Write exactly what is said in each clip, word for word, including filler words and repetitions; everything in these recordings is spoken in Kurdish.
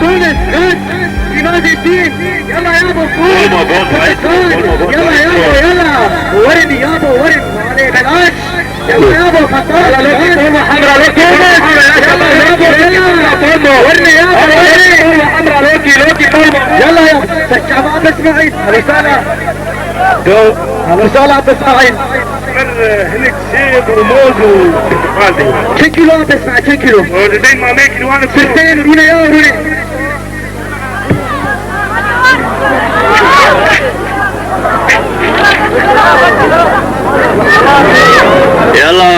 Tunis, Rus, Îmad Dîn, yalla yabo, Kurd, Kurdistan, yalla yabo, yalla, werin yabo, werin, malê belaş, yalla yabo, Qatar, Tunis, yalla yabo, yalla, werin yabo, werin, yalla yabo, bes şaba bes Îsmaîl, risala, risala bes Îsmaîl. Çend kîlo bes Îsmaîl, çend kîlo? Sirtên rûne ya, rûne. Yala,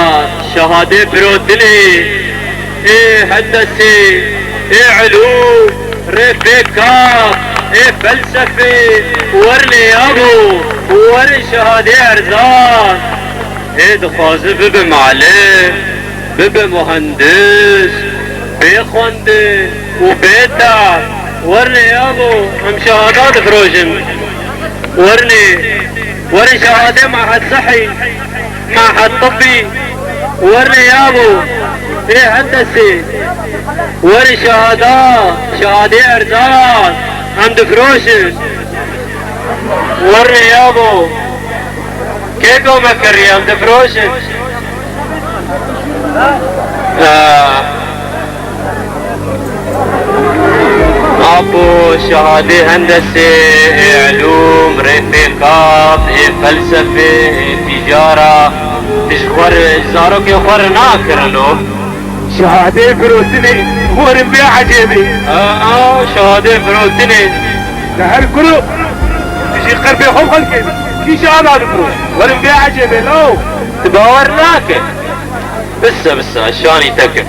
şehadê firotinê, ê hendesê, ê ilûm, rê fêka, ê felsefê, wernê yabo, werin şehadê erzan. Ê dixwaze bibe malim, bibe muhendis, bê xwendin û bê tev. Wernê yabo, em şehada difirojin. Wernê, werin şehadê mahed sihî, mahed tibbî. Wernê yabo, ê hendesê. Werin şehada, şehadê erzan, em difirojin. Wernê yabo. Kê ku me kiriye, em difirojin. Ah. Apo, şehadê hendesê, ê ilûm, rê fêkaf, ê felsefê, ê tîcara, tu ji xwe re, zarokê xwe re nakirino. Şehadê firotinê, werin bê ecêbê. A, a, şehadê firotinê. Li her kuro, tu jî qerbê xwe xelkê, kî şehada difiro? Werin bê ecêbê, law. Tu bawer nake. Bissa, bissa, şanî te kim.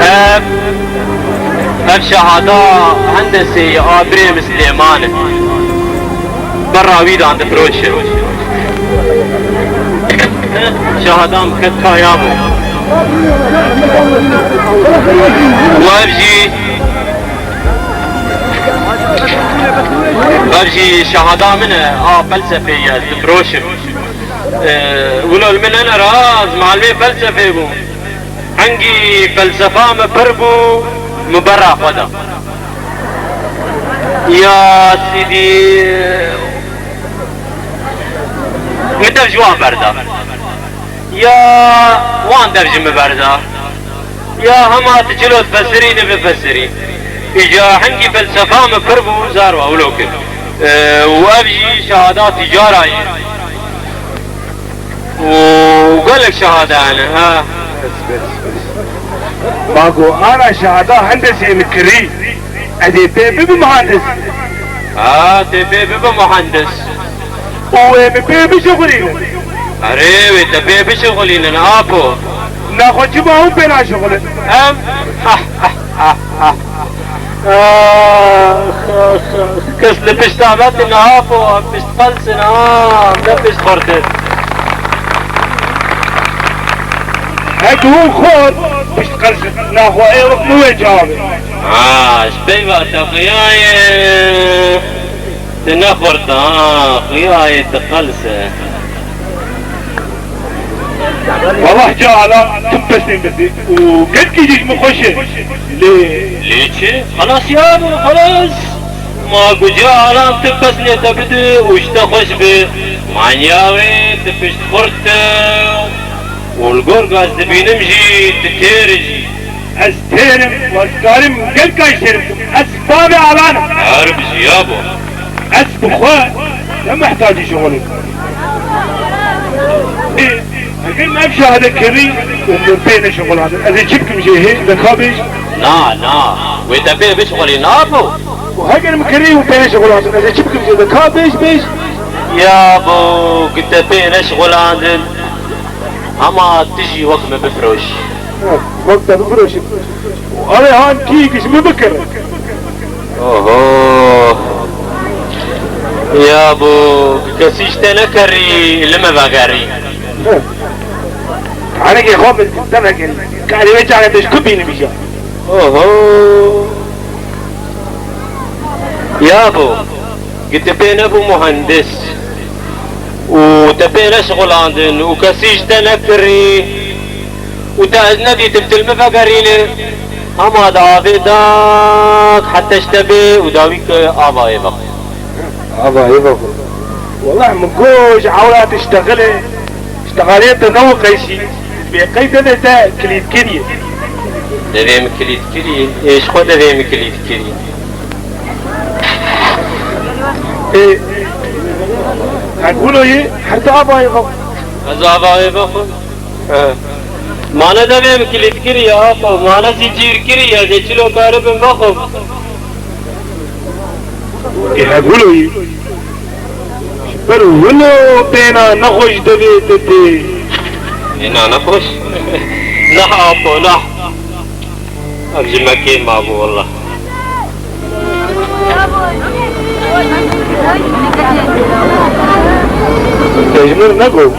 Ev, ev şehada hendesê ya birê min Silêman e. Berra wî dan difiroşe. Şehada min ket kaya bû. Û ev jî, ev jî şehada min e, a felsefeyê ye, difiroşim. Ee, wilo li min hene ra, ez malimê felsefê bûm. Hingî felsefa min pir bû, min berra xwe da. Ya Sîdî, min dev ji wan berda. Ya wan dev ji min berda. Ya hema tu çilo difesirî, nivifesirî. Îca hingî felsefa min pir bû, zarwa wilo kir. Ee, û ev jî şehada tîcara ye. Û gelek şehada hene, ha. Bes, bes, bes. Ma got, ana şehada hendesê min kirî, ez ê pê bibim muhandis. Ha, tê pê bibe muhandis. Û ê min pê bişuxulînin. Erê, wê te pê bişuxulînin, apo. Naxwe çima hûn pê naşuxulin? Em, ah, ah, ah, ah. Ax, ax, ax. Kes li pişta me tune, apo, em piştqels in, ha, em ne piştxurt in. Hek hûn xort piştqels in, naxwe ê wek min wê cavê. Ha, ji peyva te xuya ye, tu ne xurt, ha, xuya ye, tu qels e. Wallah ca ala tim pesnê min dî û gelkî jî ji min xweş e. Lê. Lê çi? Xelas ya min, xelas. Ma ku ca ala tim pesnê te bide û ji te xweş be, manya wê tu piştxurt e. Û li gor ku ez dibînim jî tu têr î jî. Ez têr im û ez karim gelka jî têr bikim. Ez bavê alan im. Her bijî yabo. Ez bi xwe ne mihtacî şixulê. Ê, heger min ev şahade kirî û min pê neşixulandin, ez ê çi bikim jê hê? De ka bêj? Na, na. Wê te pê bişixulî, na bo? Û heger min kirî û pê neşixulandin, ez ê çi bikim jê? De ka bêj, bêj? Ya bo, ku te pê neşixulandin, hema tu jî wek min bifiroş. Wek te bifiroşim. Erê han kî ji min bikir. Oho. Ya bo, kesî ji te nekerî, li me vegerî. He. Tanekê xwe min te vegerî. Karê wê çare te ji ku bînim îja. Oho. Ya bo, gi te pê nebû muhendis. Û te pê neşixulandin û kesî ji te nekirî. Û te ez nedîtim, tu li min vegerîne. Hema di avê de hete ji te bê û dawî ke avayê vexwe. Avayê vexwe. Wellah min got ji ewla tu ştexile. Ştexalê te ne û qeysî. Bê qey devê te kilît kiriye. Devê min kilît kiriye. Ê ji xwe devê min kilît kiriye. Ê, Heguloyê her tu avayê vexwe. Ez avayê vexwe. He. Mane devê min kilît kiriye, apo, mane zincîr kiriye, ez ê çilo karibim vexwim. Ê Heguloyî, ji ber wilo bêna nexweş devê te tê. Bêna nexweş? Nah, apo, nah. Ev ji me kêm mabû, wallah. Te ji min re negot,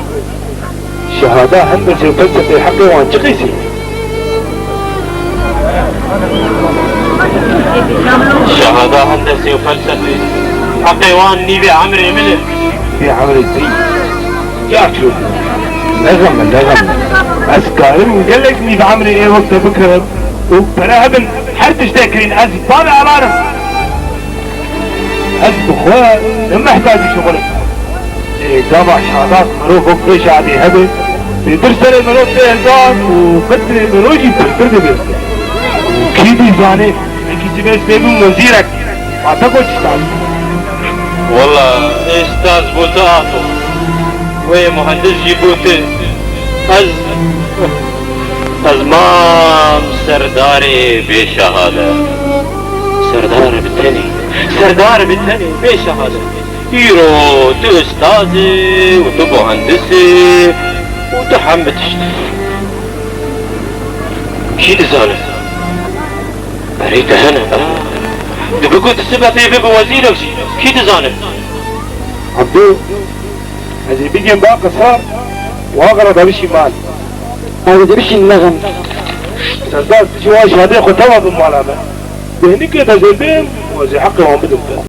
şehada hendesê û felsefeyê heqê wan çi qîsî? Şehada hendesê û felsefeyê heqê wan nîvê emrê min e. Nîvê emrê te. Ya çû. Ne xem e, ne xem e. Ez karim gelek nîv emrê ê wek te bikirim û pere hebin her tiştekirîn ez bavê alarim. Ez bi xwe ne mehtacî şixul im. Ê, gava şadat mirov wek vê şadê hebe, bêtir serê mirov tê hezar û qetrê mirov jî pirtir dibe. Û kî dîzane, belkî sibê ez pê bim wezîrek. Ma te got staz? Wela, ê staz bo te ato. Wê muhendis jî bo te. Ez, ez mam serdarê bê şehade. Serdar bi tenê, serdar bi tenê bê şehade. Îro tu ustaz î û tu muhendis î û tu hemî tişt î. Kî dizane? Berê te hene, ha? Tu bigot sibe pê bibe wezîrek jî. Kî dizane? Abdû, ez ê bigêm ba qisar û axira de bişî mal. Ez ê bişîn nexem. Serdar, tu jî wan şadê xwe teva bin mala me. Dê hinikê de ez ê bêm û ez ê heqê wan bidim te.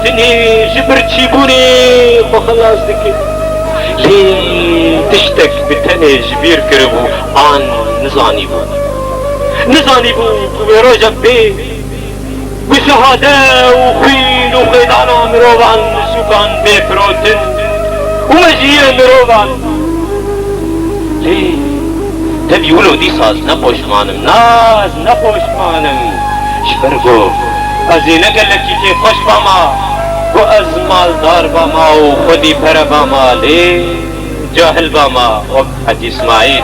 Tenê ji birçîbûnê xwe xilas dike. Lê tiştek bi tenê ji bîr kiribû an nizanîbû. Nizanîbû ku wê roja bê. Bi şehade û xwîn û xwêdana mirovan sûkan bê firotin û mejiyê mirovan. Lê tevî wilo dîsa ez ne poşman im, na ez ne poşman im. Ji ber ku ez ê ne gelekî kêfxweş bama, ku ez maldar bama û xwedî pere bama, lê cahil bama wek Hecî Îsmaîl.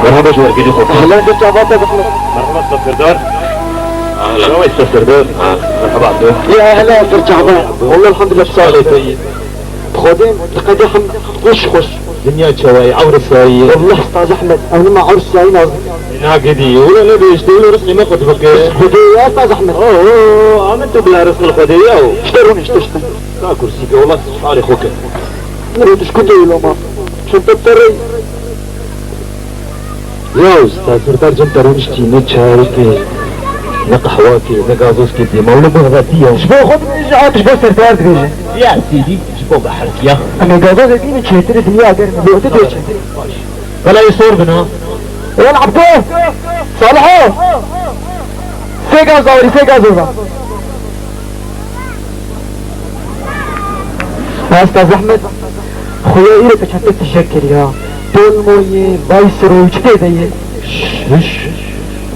Merhaba ji wergêrî xwe. Ehlen, dest çava te bixwe. Merhaba Serdar. Ahlan. Merhaba Serdar. Ahlan. Merhaba Abdul. Ya ehlen, Serdar. Wallah elhamdülillah, sağ ol. Xwedê, qedê hem xweş xweş. Dinya çawa ye, ewr sayî ye. Wallah Ustaz Ahmed, ew nima ewr sayî naz. Nagidî, wilo ne bêjte, wilo rizqê me xwe dibike. Xwedê ya Ustaz Ahmed. Oo, amin tu bila rizqil Xwedê ya o. İşte rûn, işte, işte. Ka kursî ke, wala halê xwe ke. Niro tu ji ku tê wilo ma? Çend te terey. Ya usta, Serdar Cem te rûniştî, ne çayekê, ne qehwakê, ne gazozkê dê. Ma wilo bixebatî ya. Ji bo xwe dibêje, an ji bo Serdar dibêje. Ya sîdî, ji bo beherkiya. Em ê gazozê bînin çêtir ê dinya germ e. Bo tu dê çi? Wela ê sor bin ha. Wan Abdo! Saliho! Sê gaz awerî, sê gazoza. Hasta zehmet. Xuya îro te çete tişek kiriya. Polmoyê, Viceroy, çi tê de ye? Şş, şş.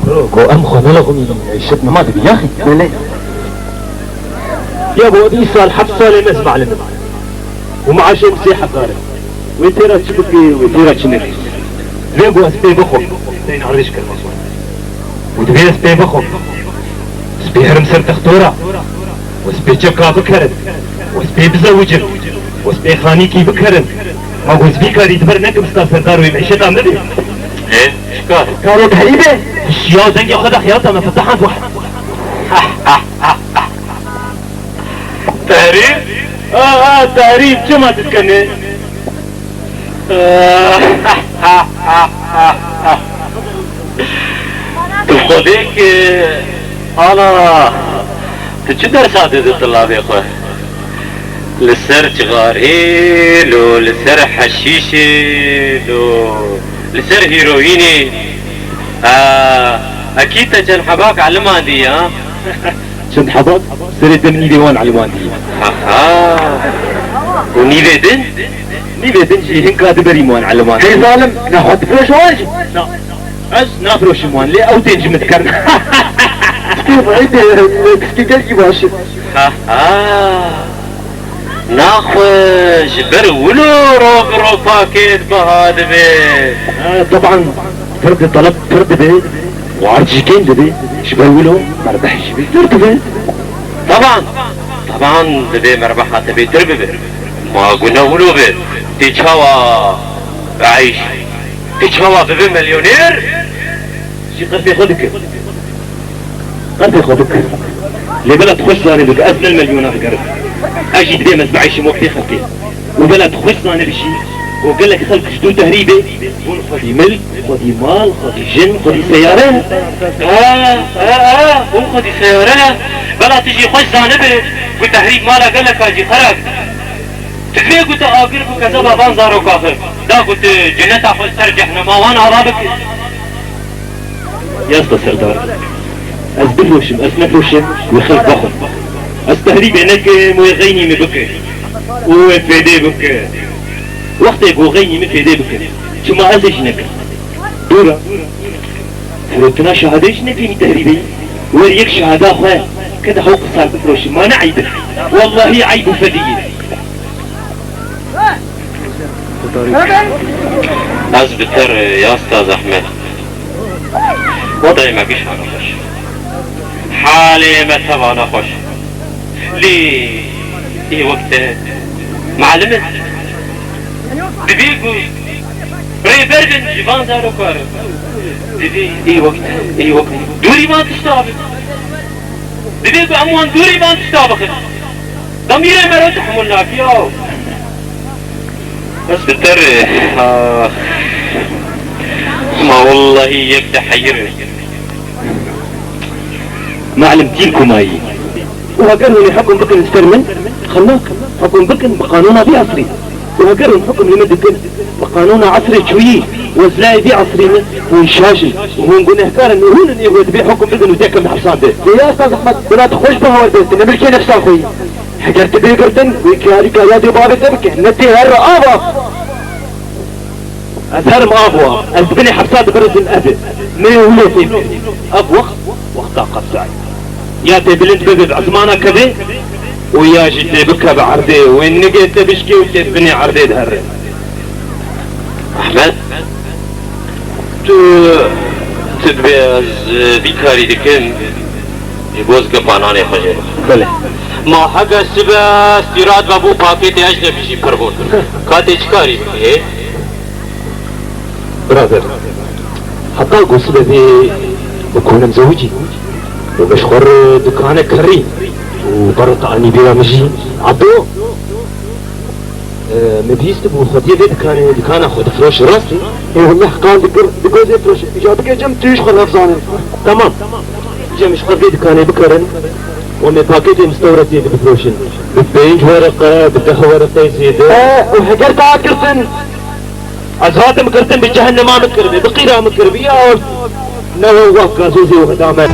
Bro, go em xwe neleximînin. Eşit nema dibi yaxî. Belê. Ya bo dî sal heft salê me ez malim. Û maaşê min sê hezar e. Wê têra çi bike, wê têra çi neke. Divê ku ez pê bixwim, teyna rêj kirme xwe. Û divê ez pê bixwim. Ez pê herim ser textora. Û ez pê çeka bikerim. Û ez pê bizewicim. Û ez pê xanîkî bikerim. Ma ku ez vî karî di ber nekim sta serdar wê meşeta min bê. Ê, çi kar? Karê terî be. Şiya dengê xwe de xiyata me fetahand wah. Tehrîb? Ha, ha, tehrîb, çima tu dikenê? Tu xwedê ki, ana, tu çi dersa didî tulabê xwe? Li ser çixarê, lo, li ser heşîşê, lo, li ser hîroyînê. Ha, ekî te çend hebak elimandî ya? Çend hebak serê te min nîvê wan elimandî. Aha. Û nîvê din? Nîvê din jî hinka diberî min wan elimandî. Hey zalim, nexwe difiroşe wan jî? Na. Ez nafiroşim wan, lê ew tên ji min dikerin. Piskê xwe, ey tê, piskê gelkî baş e. Aha. Naxwe ji ber wilo ro bi ro pakêt biha dibe. Ha, teban, pir di taleb pir dibe, û erd jî kêm dibe, ji ber wilo merbeh jî bêtir dibe. Teban, teban dibe merbeha te bêtir bibe. Ma gune wilo be, tê çawa bieyş, tê çawa bibe milyonêr? Jî qerfê xwe dikir. Qerfê xwe bikir. Lê bela tu xweş zanî bike, ez ne milyona digerim. Ez jî dibêm ez bieyşim wek tê xelkê. Û bela tu xweş zanî bişî, ku gelek xelk ji dû tehrîbê, hûn xwedî milk, xwedî mal, xwedî jin, xwedî seyare. Ha, ha, ha, hûn xwedî seyare. Bela tu jî xweş zanî bi, ku tehrîb mala geleka jî xerab. Tu divê ku tu agir ku kezeba van zaroka xwe, da ku tu cineta xwe ser cehnema wan ava bike. Yasta Serdar, ez bifiroşim, ez nefiroşim, wê xelk vexwin. Ez tehrîbê nekim, wê xeynî min bike. Û wê fêdê bike. Wextê ku xeynî min fêdê bike, çima ez ê jî nekim? Dûr e. Firotina şehadê jî nekenî tehrîbê. Wer yek şehada xwe ke di hewq sal bifiroşî, ma ne eyb e? Wellahî eyb û fedî ye. Ez bi te re ya Staz Ehmed. Wadayê me gişa nexweş. Halê me teva nexweş. Lê ê wek te malim in. Divê ku rêber bin ji van zaroka re. Divê ê wek te, ê wek te dûrî van tişta bin. Divê ku em wan dûrî van tişta bixin. Demîrê me re tehmûl nakî ya. Ez bi te re, ax. Ma wellahî yek de heyir e. Malim tîn kumayî. Û heger hûn ê hukm bikin li ser min, xema hukm bikin bi qanûna vî esrî. Û Heger hûn hukm li min dikin, bi qanûna esrê çûyî, wezlayê vî esrî ne, hûn şaş in, hûn gunehkar in û hûn in ê wê dibê hukm bidin û tekin di hepsan de. Lê ya Ustaz Ehmed, bila tu xweş bi hawar bê, tu ne milkê nefsa xwe yî. Heger tu bê girtin, wê kiyarîka yadê bavê te bike, ne tê her re ava. Ez herim ava, ez binê hepsa dibirizim ev e. Min û lê tê bikirî. Ev wext, wexta qesayê. Ya tê bilind bibe bi ezmana kevê û ya jî tê bikeve erdê, wê nigê te bişkê û tê binê erdê dihere. Ehmed, tu, tu dibê ez, e, vî karî dikim, ji bo ez gepa nanê xwe jê. Belê. Ma hege sibe stîrat ve bû pakêtê ecnebî jî pir hûn. Ka tê çi karî bikê? Birader, heta ku sibe vê bikonim zewicî û min ji xwe re dukane kirî û berê te anî bîra min jî. Abdo, e, min bihîstibû xwediyê vê dikanê, dikana xwe difroşe, rast e? Ê, welleh qal dikir, di gozê firoşe. Îca bike cem tu ji xwe re zanî. Temam. Cem ji xwe vê dikanê bikerin û me pakêtê mistewretê de bifroşin. Bi pênc wereqe, bi deh wereqeyê zêde. E, û heger te hat girtin? Ez hatim girtin, bi cehennema min kiribê, bi qîra min kiribê, ya ne we wek gazozê û heda me.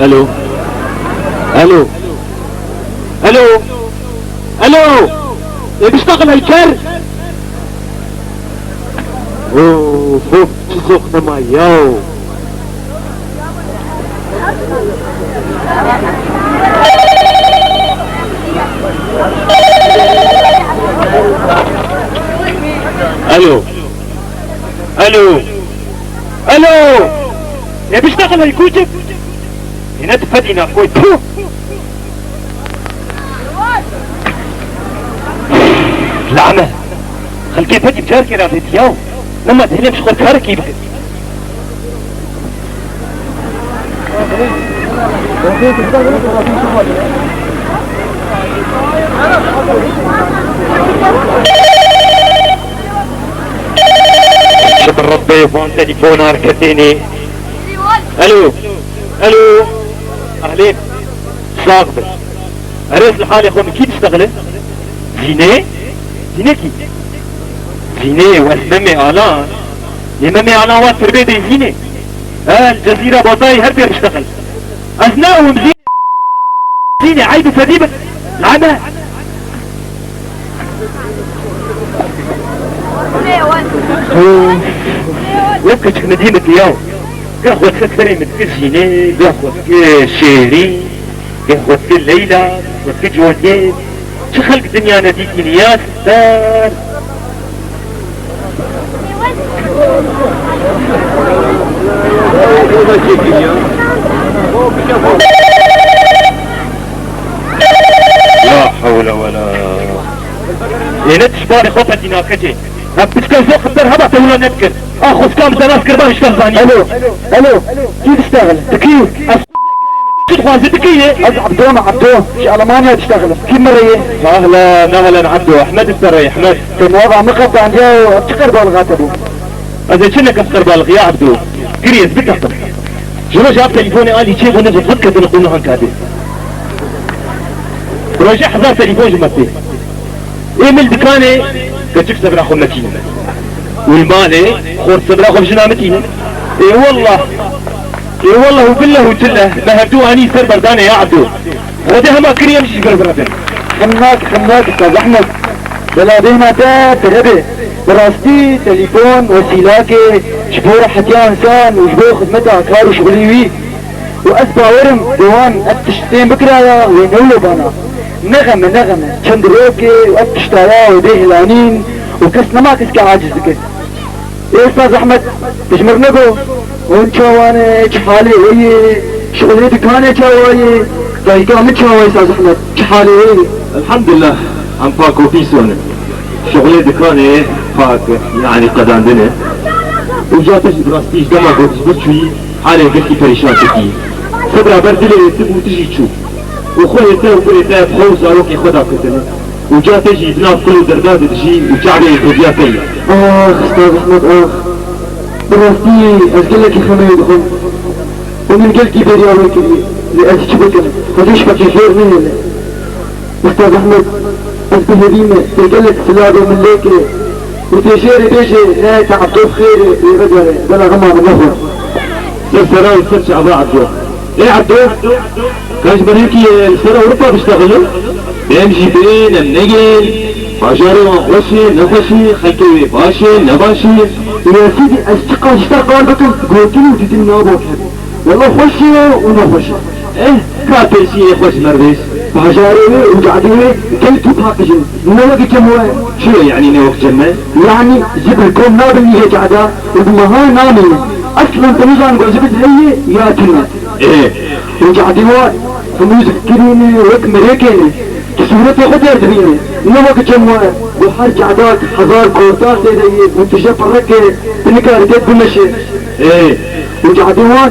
Alo. Alo. Alo. Alo. Ê biştexil ey ker. Of, of, çi zox nema yaw. Alo. Alo. Alo. Ê biştexil ey kûçik. Yine tu fedî nakoy. Puh. Lame. Xelkê fedî bi carkê re vêtiya. Nema dihêlê ji xwe karekî bike. Ji bi Rebbê van telîfona erketênê. Alo. Alo. Ehlên. Sax be. Erê, ez li halê xwe, min kî diştexile? Zînê? Zînê kî? Zînê, wez Memê Alan. Lê Memê Alan wa tirbê bê Zînê. El Cezîra Bazayê her pê diştexil. Ez ne ewim Zînê. Zînê, eyb fedî bin. Lame. Wek kiçik min dî min diyaw. Geh xwe dike kerê min dike Zînê, geh xwe dike Şêrîn, geh xwe dike Leyla, xwe dike Coliyê. Çi xelk dinya nedîtîne ya star. La hewle we la. Êne tişbarê xwe fedî nake cê. Em piçka zor xeter heba te wilo nedikir. A xwefka min te nas kir, ban îşkal zanî. Alo, alo, kî diştexil? Dikî? Ez çi dixwazî dikî yê? Ez Abdo me, Abdo. Ji Almanya diştexil. Kî min re yê? Nahlen, nahlen Abdo. Ehmed te re, Ehmed. Te nava min qetandiya û ev çi qerbalixa te bû? Ez ê çi nekim qerbalixî ya Abdo. Girî ez biteqim. Ji roja ev telîfonê alî çê bûne ji xwe diketin xwe nihan kadê. Rojê hezar telîfon ji me tê. Ê min li dikanê keçik sebra xwe metînin. Û li malê xort sebra xwe bi jina min tînin. Ê wallah. Ê wallah û billah û tillah me hevdû anî ser berdanê ya Ebdû. Xwedê hema kirî em jî ji ber birevin. Xemnak, xemnak, Ustaz Ehmed. Belavêna te tere be. Bi rastî telîfon wesîlakê ji bo rehetiya însan û ji bo xizmeta kar û şixulî wî. Û ez bawer im, bi wan ev tişt tên bikiraya, wê newlo bana. Ne xem e, ne xem e. Çend rokê û ev tişta ya wê bê hilanîn û kes nema keskê aciz bike. Ê Ustaz Ehmed, tu ji mir nego, hûn çawa ne, çi halê we ye, şixulê dikanê çawa ye, dayika min çawa ye Ustaz Ehmed, çi halê we ye? Elhamdulillah, em pak û pîs wan in. Şixulê dikanê pak, yanî qedandin e. Û ca te jî bi rastî ji dema ku tu ji vir çûyî, halê gelkî perîşan dikî. Sebra ber dilê tu bû, tu jî çû. û xwe hêrte û birê te bi xwe û zarokê xwe dakirtine. Û ca te jî di nav kul û derda de dijî û çavê Êzîdiya te ye. Ax, Ustaz Ehmed, ax. Bi rastî ez gelekî xemê wê dixwim. Û min gelkî bêriya wê kiriye. Lê ez çi bikim? Xwedê ji xwe zor nehêle. Ustaz Ehmed, ez bihêvî me, te gelek silavê min lê kire. Û tê jêrê bêjê, ne te Ebdo xêrê, ê vedere, bela xema min nexwe. Ser sera û ser çava Ebdo. Ê Ebdo, ka ji ber hinkî, e, li ser Ewropa biştexilin? Em jî bên, em negên. Bajarê wan xweş e, nexweş e, xelkê wê baş e, nebaş e. Ya Sîdî, ez çiqas ji te qal bikim, gotin û dîtin nabo kevin. Wela xweş e û nexweş e. Eh, ka pêşî ê xwe ji me re bêj. Bajarê wê û cadê wê gelkî paqij in. Ne wek cem we. Çi ye, yanî ne wek cem me? Yanî ji ber kom nabin yê cada û bi meha namînin. Eslen tu nizan ku ji bit heye ya tune. Ê. Û cadê wan hemû zikirî ne, wek mirêkê ne. Tu sûretê xwe derdibîne. Ne wek cem we, ku her cadak hezar kotar tê de ye û tu je pirrek e, tu nikarî tê bimeşe. Ê. Û cadê wan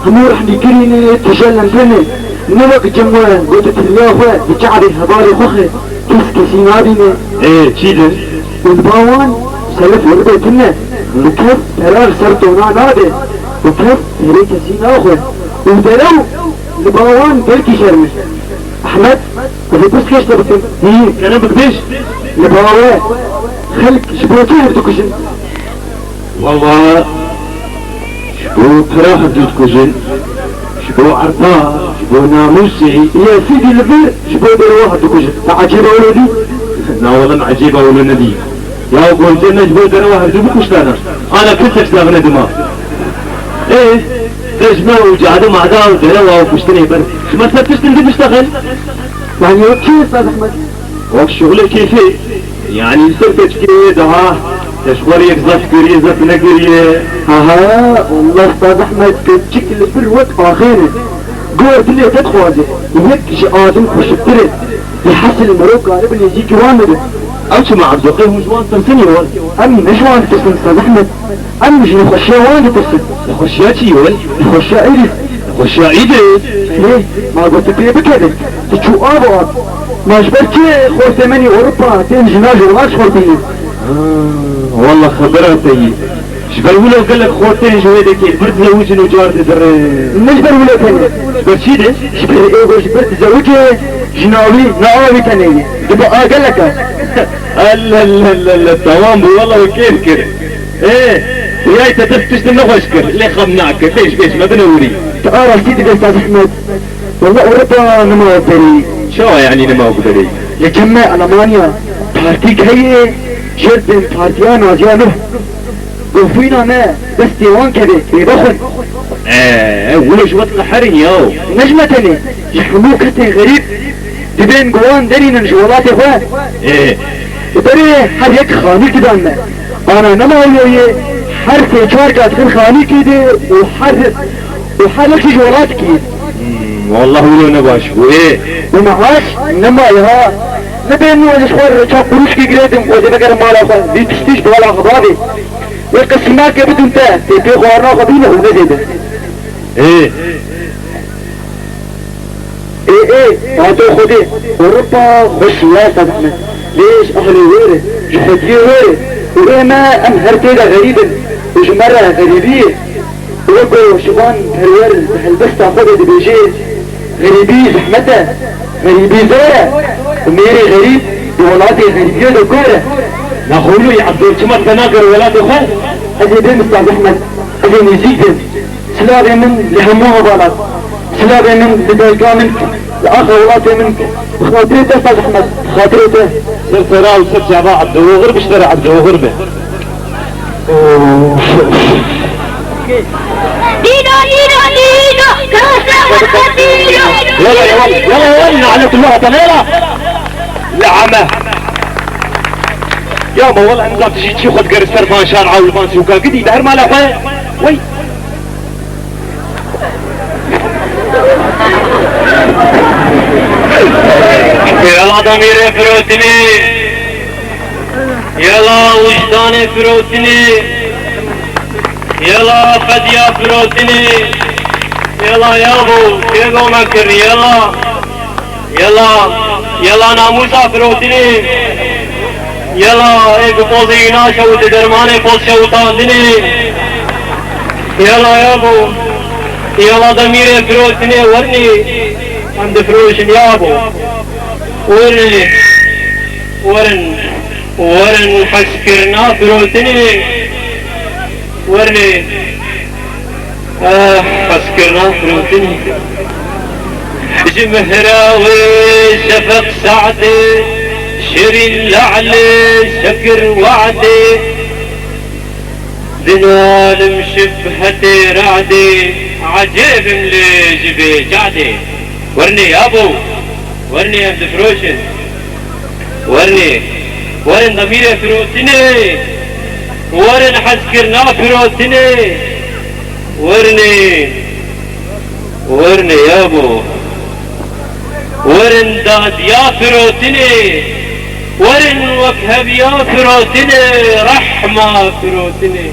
hemû rehnîkirî ne, tije lendene. Ne wek cem we, ku tu tiliya xwe bi çavê hevalê xwe xe, kes kesî nabîne. Ê, çî din? Û li ba wan selef û ribê tune. Û kes perar ser tona nade. Û kes serê kesî naxwe. Û derew li ba wan gelkî şerm e. Ehmed, ez ê pirs kêş te bikim. Hî, kerem bik bêj. Li ba we xelk ji bo çi hev dikujin? Walla, ji bo pira hev dikujin, ji bo erda, ji bo namûsê. Ya Sîdî li vir ji bo derewa hev dikujin. Te ecêba wilo dî? Na walla, min ecêba wilo nedî. Ya goncê me ji bo derewa hev du bikuştana. Ana kesek zavine dima. Ê, te ji me û cade mada û derewa û kuştinê ber. Ji me ser tiştin di biştexin. Yanî wek çi, Ustaz Ehmed? Wek şuxulê kêfê. Yanî li ser keçikê wê daha te ji xwe re yek zef kiriye, zef nekiriye. Ha ha, wallah Ustaz Ehmed, keçik li vir wek axê ne. Gor dilê te dixwaze. Yek ji adim xweşiktir e. Lê hesil mero karibe nêzîkî wan bibe. Ew çima Ebdo, qey hûn ji wan ditirsin ya? Em ne ji wan ditirsin, Ustaz Ehmed. Em ji nexweşiya wan ditirsin. Nexweşiya çi ya? Nexweşiya êdîs. Nexweşiya êdîs? Erê, ma got tu pê bikeve. Tu çû av û av. Ma ji ber çi xortê me nî Ewropa tên jina ji welat ji xwe tînin? Ha, wallah xebera te yî. Ji ber wilo gelek xortên ji wê dekê bir dizewicin û car didirin. Ne ji ber wilo tenê. Ji ber çi de? Ji ber ê ku ji ber dizewicê jina wî ne a wî tenê ye. Dibe a gelek e. Ellellellelle, tamam bû, wela we kêf kir. Ê, riyayê te dest tiştin nexweş kir, lê xem nakir, bêj, bêj, me binewirî. Tu a rastî dibê Ustaz Ehmed. Wela Ewropa nema wek berî. Çawa yanî nema wek berî? Li cem me Almanya partîk heye, jêr bên partiya naziya Nuh. Gofîna me destê wan keve, bê bexwin. Ee, wilo ji we diqeherin yaw. Ne ji me tenê, ji hemû kesên xerîb. Dibên ku wan derînin ji welatê xwe. Ê. Li berê her yek xanîk didan me. Ana nema wilo ye, her sê çar kat bin xanîkê de û her, û her yek jî ji welatîkî ye. Hmm, wallah wilo ne baş bû, ê. Û meaş nema ye ha. Nibên wê ji xwe re çar qurûşkê girêdim û ez ê vegerim mala xwe. Vî tiştî ji bala xwe bavê. Wê qismake bidin te, tê pê xwarina xwe bîne û ne zêde. Ê. Ê, ê, ato Xwedê, Ewropa xweş ya Ustaz Ehmed. Lê ji ehlê wê re, ji xwediyê wê re. Û ê me, em her tê de xerîb in. Û ji me re xerîbî ye. Û wek ku Şivan Perwer di helbesta xwe de dibêje, xerîbî zehmet e, xerîbî zor e. Û mêrê xerîb di welatê xerîbiyê de kor e. Naxwe wilo yî Ebdo, çima te nagere welatê xwe? Ez ê bêm Ustaz Ehmed, ez ê nêzîk bêm. Silavê min li hemû hevalan. Silavê min li dayika min, li axa welatê min. Bi xatirê te Ustaz Ehmed, bi xatirê te. Ser sera û ser çava Ebdo, oxir bi ji te re Ebdo, oxir be. Dîno, dîno, dîno, Yala, yala, yala, yala, lanetullah, yala. La ame. Ya ma wela nizam tu jî çi xwe digerî ser van şar ew li van sûka gidî, di her mala xwe. Wey. Yala demîrê firotinê. Yala wijdanê firotinê. Yala qediya firotinê. Yala yabo, kê gome kir, yala. Yela, yela namûsa firotinê. Yela ê bi pozê wî naşewite dermanê poz şewitandinê. Yela yabo, yela demîrê firotinê wernê. Em difiroşin yabo. Wernê, werin, werin hezkirina firotinê. Wernê. Eh, hezkirina firotinê. Ji mihra wê şefeq seadê, şirîn le'lê şekir we'dê. Dinalim şibhetê re'dê, ecêbim lê ji vê cadê. Wernê yabo, wernê em difiroşin. Wernê, werin demîrê firotinê, werin hezkirina firotinê, wernê, wernê yabo, werin dadiya firotinê, werin wekheviya firotinê, rehma firotinê,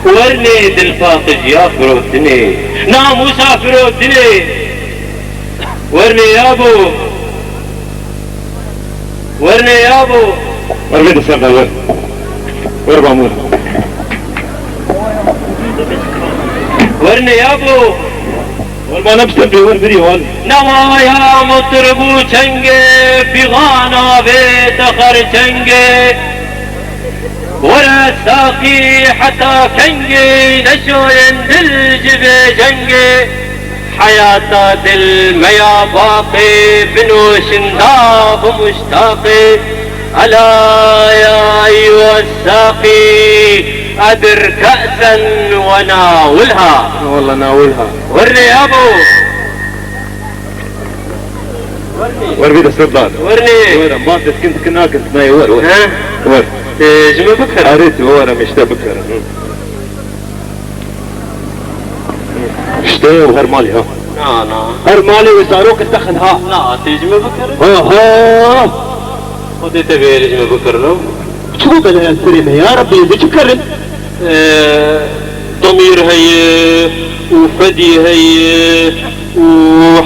wernê dilpaqijiya firotinê, namûsa firotinê, wernê yabo. Wernê yabo. Wer vê de ser de wer. Wer bamur. Wernê yabo. Wer bana bi ser de wer birî hol. Newaya mutrib û çengê, fîxana vê te xerçengê. Were saqî heta kengê, neşoyên dil ji vê cengê. Heyata dil meya baqê, binoşin da bi muştaqê. Ela ya eyyuha saqî, edir ke'sen ve nawilha. Walla nawilha. Wernê yabo. Wer vê de ser dad. Wernê. Wer, em ban te dikin, dikin nakin, nayê wer, wer. He? Wer. Ee, ji me bikir. Arê tu, wer, em işte bikir. Hı. İşte o her malê ha. Na, na. Her malê wê zarok texin ha. Na, tê ji me bikirin. Ha, ha. Xwedê te bêrê ji me bikirin o. Çi bû bela serê me ya Rabbî, ez ê çi bikirin? Ee, demîr heye û fedî heye û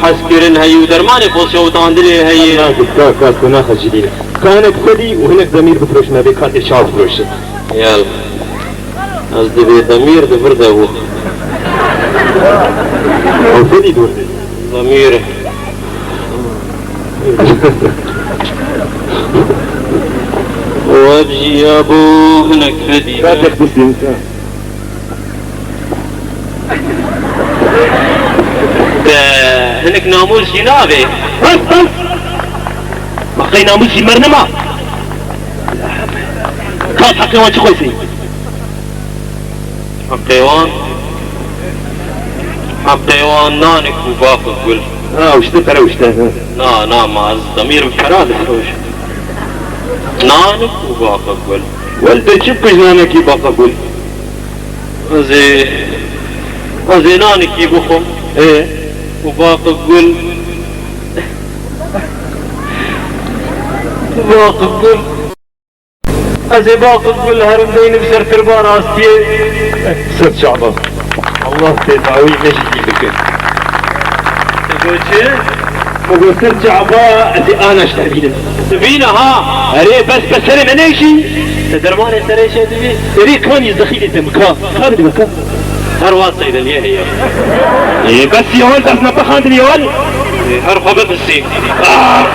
hezkirin heye û dermanê pozşewitandinê heye. Ka, ka, ka, tu naxecilî. Ka hinek fedî û hinek demîr bifiroşin, me bê katê çav firoşin. Yal. Ez divê demîr di vir de bû. Ew fedî dûr. Demîr. Web jî ya bû hinek fedî. Ka textîsîn. Te hinek namûs jî navê. Bes, bes! Baqey namûs jî mer nema. Ka heqê wan çi xwesî? Heqê wan, heqê wan nanik û baqek gul. Ha, uşte pere uşte, ha. Na, na, ma ez demîr bi pera difiroşim. Nanik û baqek gul. Wel, te çi bikir ji nanekî baqek gul? Ez ê, ez ê nanikî bixwim. Ê? Û baqek gul. Baqek gul. Ez ê baqek gul herim deynim ser tirba rastiyê. Ser çava. Allah tedawî me jî dî bike. Te got çi? Me got ser çava ez ê ana ji te bînim. Dibîne ha. Erê bes bes serê me nejî. Te dermanê serê çê dibî. Erê kanî zexîlê te mika. Ka bidime ka. Her wa seydeliye heye. Ê, bes yewal dest me bixandin yewal. Ê, her xwe bifisî. Ah!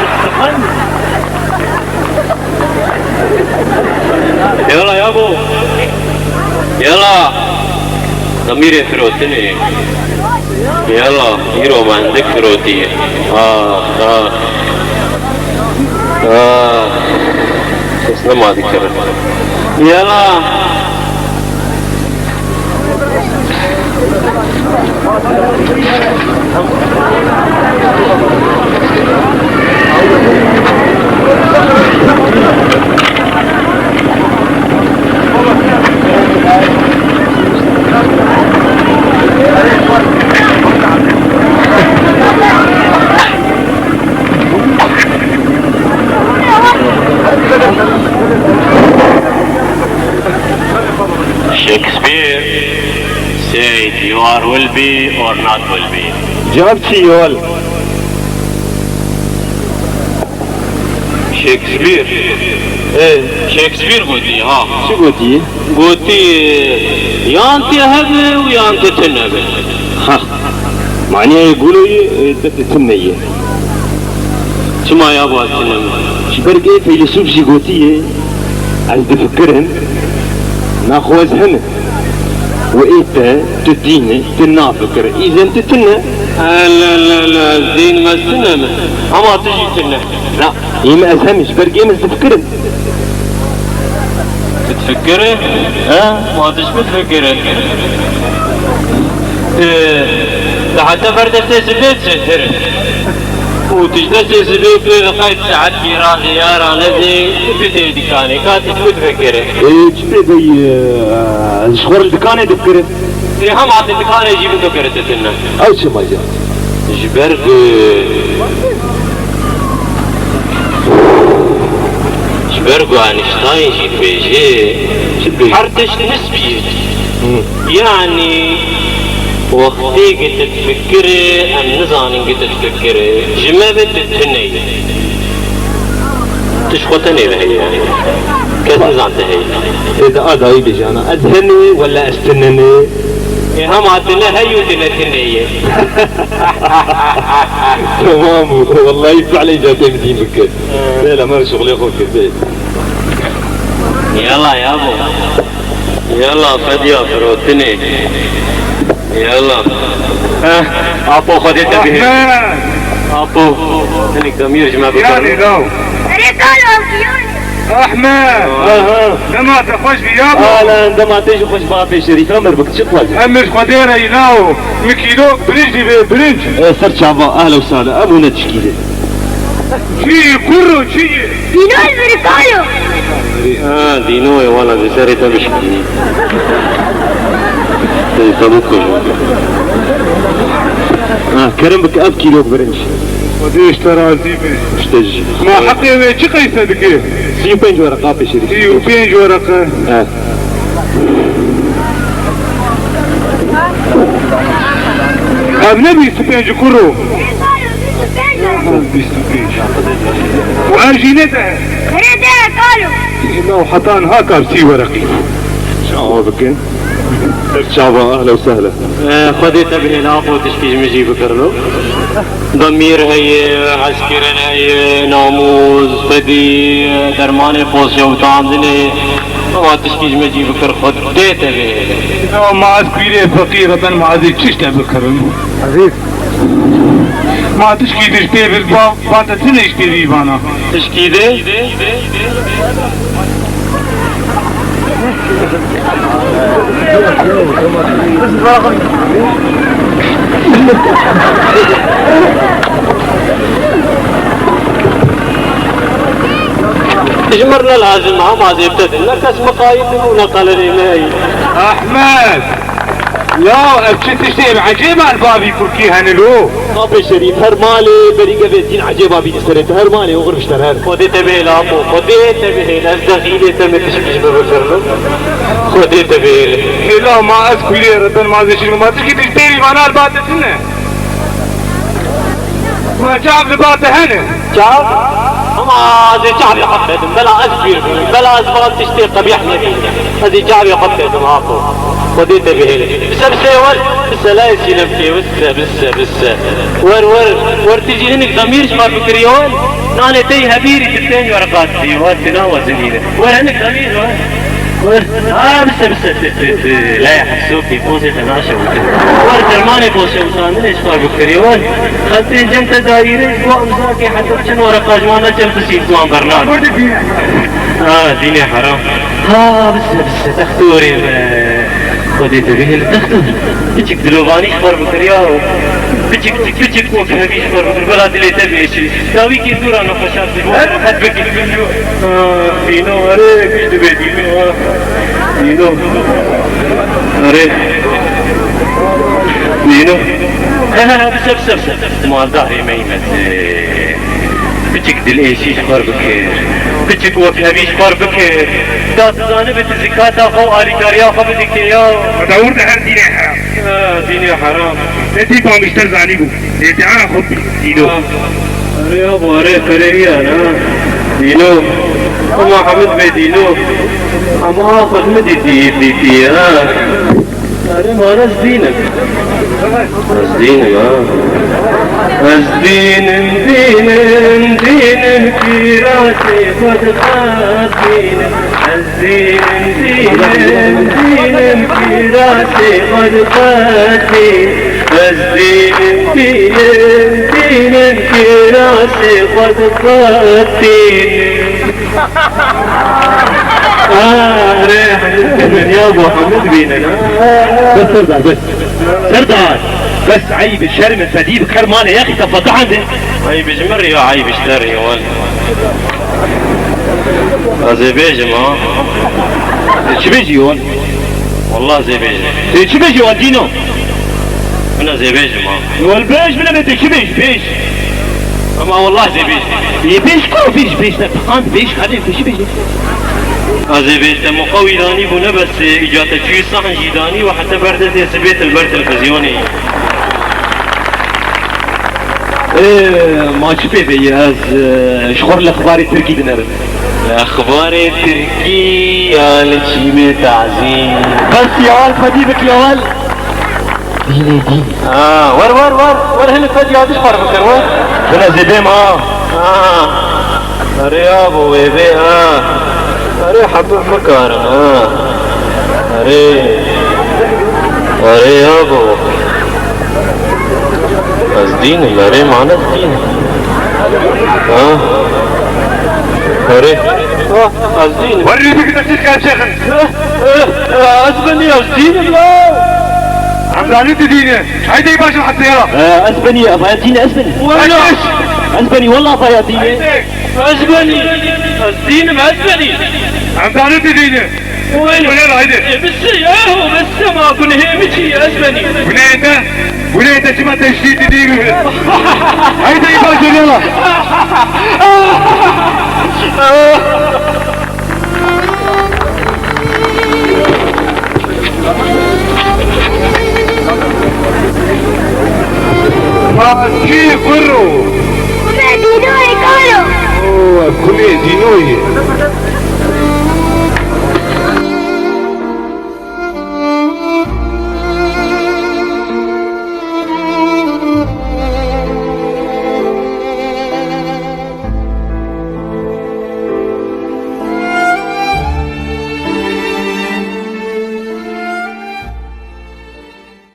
Yala yabo. Yala. Demîrê firotinê. Yala, îro me hindik firotî. Ah, ah. Ah. Kes nema dikirin. Yala. Shakespeare said, "You are will be or not will be." Cevap çi yol? Shakespeare. Ê, Shakespeare gotiye, ha. Çi gotiye? Gotiye, yan tu hebe û yan tu tune be. Ha. Maniyê guloyê, e, te tu tune ye. Çima ya bu tune be? Ji ber ku ê feylesûf jî gotiye, ez difikirim, naxwe ez him im. Û ê te, tu dîn î, tu nafikirî, îzen tu tune. La, la, la, dîn me tune me. Ama tu jî tune. Na, ê me ez him im, ji ber ku ê me ez difikirim. Difikirî? He? Ma tu jî difikirî. Ee, tu heta ber destê sibê çêtir. Û tu ji destê sibê pê ve qey saet bîra ziyara nedê, tu tê dikanê, ka tu jî difikirî. Ee, çi pê dey, e, ji xwe re li dikanê difikirim. Ê, hema tu dikanê jî bi tu kirî tu tune. Ew çima ya? Ji ber ku, ji ber ku Einstein jî dibêje, çi dibêje? Her tişt nisbî ye. Hı. Yanî, wextê ku tu difikirî, em nizanin ku tu difikirî. Ji me ve tu tune yî. Tu ji xwe tenê ve heye. Kes nizan tu heyî. Ê de a dawî bêje ana. Ez him im, wela ez tune nim. Ê, hema tu ne hey û tu ne tune yî. Tamam, wellahî fiilê ca tê min dîn bike. He. Bê, la me şixulê xwe kir, bê. Yala ya bo. Yala, fediya firotinê. Yala. Heh, Apo, Xwedê te bihêle. Ahmet! Apo, hinek demîr ji me bikar. Yanî law. Erê kalo, yanî. Ahmet! Aha. Dema te xweş bî ya bo. Alen, dema te jî xweş ba pê Şerîf, emir bik, çi dixwazî? Emir Xwedê re yî law. Min kîlok birinc dî bê, birinc. E, ser çava, ehle û sale, em hûn ne tişkî de. Çi yî, kurro, çi yî? Dîno zirikayo. Ha, dîno ye, wala, di serê te bişkînî. Te, te bikujin. Ha, kerem bike, ev kîlok birinc. Xwedê ji te razî be. Ji te jî. Ma heqê wê çi qeyse dike? Sî û pênc wereqa pêşerî. Sî û pênc wereqe. Ha. Ev ne bîst û pênc kurro? Bîst û pênc. Û ev jî ne de? Erê de, kalo. Ê, no, heta niha kar sî wereqî. Çawa bikin? Ser çava, ehla û sehla. Ee, Xwedê te bihêle, Apo, tişkî ji min jî bikirno. Demîr heye, hezkirin heye, namûs, fedî, dermanê poşewtandinê, ema tişkî ji me jî bikir, Xwedê te bihêle. Ya ma ez kwîrê feqîr e, ben ma ez ê çi ji te bikirim? Ezîz. Ma tişkî di ji pê vir ba, ba te tune ji pê vî vana. Tişkî de? Ji mir ne lazim, hema zêbte din. Ne kes miqayît û ne qelenê me heyî. Ehmed! Ya, ev çi tiştê ecêb e li bavî kurkî hene lo? Apê Şerîf, her malê berî gevê tîn ecêba bî li serê te. Her malê oxir bişter her. Xwedê te bihêle Apo, Xwedê te bihêle. Ez dexîlê te me tişkî ji min bikirno. Xwedê te bihêle. Hêla ma ez kulê re ben ma zê şirî ma tişkî tiştê vî vana li ba te tune. Ma çav li ba te hene. Çav? Ama ez ê çavê xwe bidim. Bela ez pîr bûm. Bela ez van tiştê qebîh nebînim. Ez ê çavê xwe bidim, Apo. Xwedê te bihêle. Bise, bise, wer. Bise, layê sînem tê. Bise, bise, bise. Wer, wer. Wer, tu jî hinek demîr ji xwe bikirî, wer. Nanê te yî hebîrî tu tên wereqat dî. Wer, tu nawezinîne. Wer, hinek demîr, wer. Wer. Ha, bise, bise, tu, tu, tu. Layê hesokê, pozê te naşewite. Wer, dermanê pozşewitandinê ji xwe bikirî, wer. Xeltên cem te dayîre ji bo emzakê heta çend wereqa ji wan ne çend pisî ji wan bernar. Ha, dînê heram. Ha, bise, bise, textorê me. Xwedê te bihêle textor. Piçik dilovanî ji xwe bikiriya. Piçik, piçik wek hevî ji xwe bikir. Bela dilê te bêşî. Dawî kê dûra nexweşa ji bo rehet bikî. Ah, dîno, erê, kî dibe dîno, ah. Dîno. Erê. Dîno. He, he, he, bise, bise, bise. Maldarê me yî mezin. Piçik dilêşî ji xwe bikir. Piçik wekhevî ji xwe bikir. Ta tu zanibe tu zikata xwe û alîkariya xwe bidikê ya. Dawur de her dînê heram. Ha, dînê heram. Ne dî pamişter zanî bû. Lê te ana xwe dîno. Erê ya, bu erê, qerê ya, ha. Dîno. Ama Hamid Bey Dîno. Ama Hamid dî, dî, dî, dî, ha. Erê, ma ez dînim. Ez dînim, ha. Ez dînim, dînim, dînim, pîrasê xwe diqetînim. Ez dînim, dînim, dînim, pîrasê xwe diqetînim. Ez dînim, dînim, dînim, pîrasê xwe diqetînim. Ah, re, Hamid bînin ya, bu Hamid bînin, ha. Bes Serdar, bes. Serdar, bes eyb, şerm, fedî bi kermanê yexî te fetihande. Eyb ji min re ya, eyb ji te re ya, wele. Ez ê bêjim, ha. Çi bêjî yon? Wallah ez ê bêjim. Tê çi bêjî wan Dîno? Min ez ê bêjim, ha. Wal bêj, min em ê tê çi bêj, bêj. Ama wallah ez ê bêjim. Ê bêj ku bêj, bêj te fiqand bêj, xelê tê çi bêjî? Ez ê bêj te muqa wî danî bû ne bes, e, îca te çûyî sahn jî danî û heta ber destê sibê til ber televîzyonê. Ê, ma çi pê veyî ez, e, ji xwe re lexbarê tirkî dinerim. Lexbarê tirkî ya li çîmê tazî. Bes ya wal fedî bik ya wal. Dînê dîn. Ha, wer, wer, wer, wer, hele fedî ya dişxwar bikir, wer. Bila zêdê ma. Ha. Erê ya bo wê bê, ha. Erê hebe bikarin, ha. Erê. Erê ya bo. Ez dînim, erê, ma ne dînim. Ha? Erê. Ha, ez dînim. Werî bigire çi kevşexin. Eh, eh, ez benî, ez dînim la. Emdanî tu dîne. Haydi başım hatta ya. Eh, ez benî, vaya dîne, ez benî. Wala. Ez benî, wallah vaya dîne. Haydi. Ez benî. Ez dînim, ez benî. Emdanî tu dîne. Wele. Wele, haydi. E, bisi, yahu, bisi ma gunehê mi çi, ez benî. Gunehê te, gunehê te çima teşrî didî? Haydi, iyi başarılar.